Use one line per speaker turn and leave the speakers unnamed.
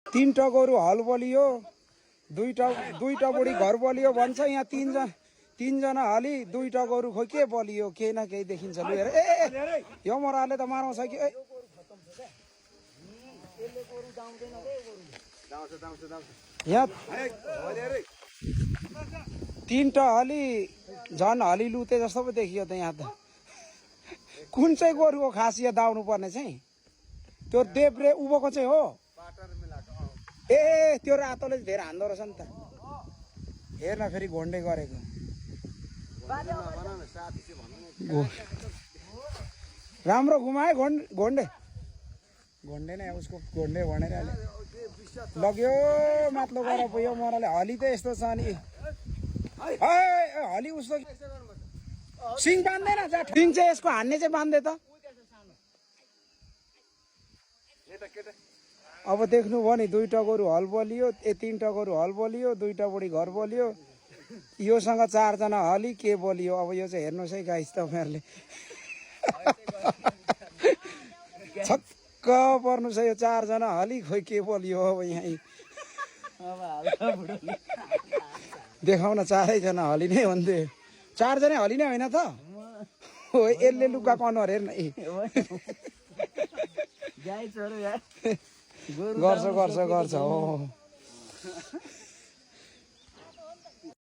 तीनटा गोरु हल बलियो दुईटा बुढी घर बलियो भन्छ यहाँ तीनजना हली दुईटा गोरु खोइ के बलियो केही न केही देखिन्छ लु हेर ए यो मराले त माराउँछ कि यहाँ तीनटा हली झन् हली लुते जस्तो पो देखियो त यहाँ त कुन चाहिँ गोरुको खासियत दाउनु पर्ने चाहिँ त्यो देब्रे उभोको चाहिँ हो ए त्यो रातोले धेरै हान्दो रहेछ नि त हेर्न फेरि घोन्डे गरेको राम्रो घुमाए घोन्डे नै उसको घोन्डे भनेर लग्यो माथलो गएर पुग्यो मराले हली त यस्तो छ नि हली उसको सिङ बाँध्दैन सिङ चाहिँ यसको हान्ने चाहिँ बाँध्दै त अब देख्नुभयो नि दुईटा गोरु हल बलियो तीनटा गोरु हल बलियो दुईटा बुढी घर बलियो योसँग चारजना हली के बलियो अब यो चाहिँ हेर्नुहोस् है गाइस तपाईँहरूले छक्क पर्नु छ यो चारजना हली खोइ के बलियो अब यहीँ देखाउन चारैजना हली नै हुन्थ्यो चारजना हली नै होइन त हो यसले लुगाको अनुहार हेर्न गर्छ हो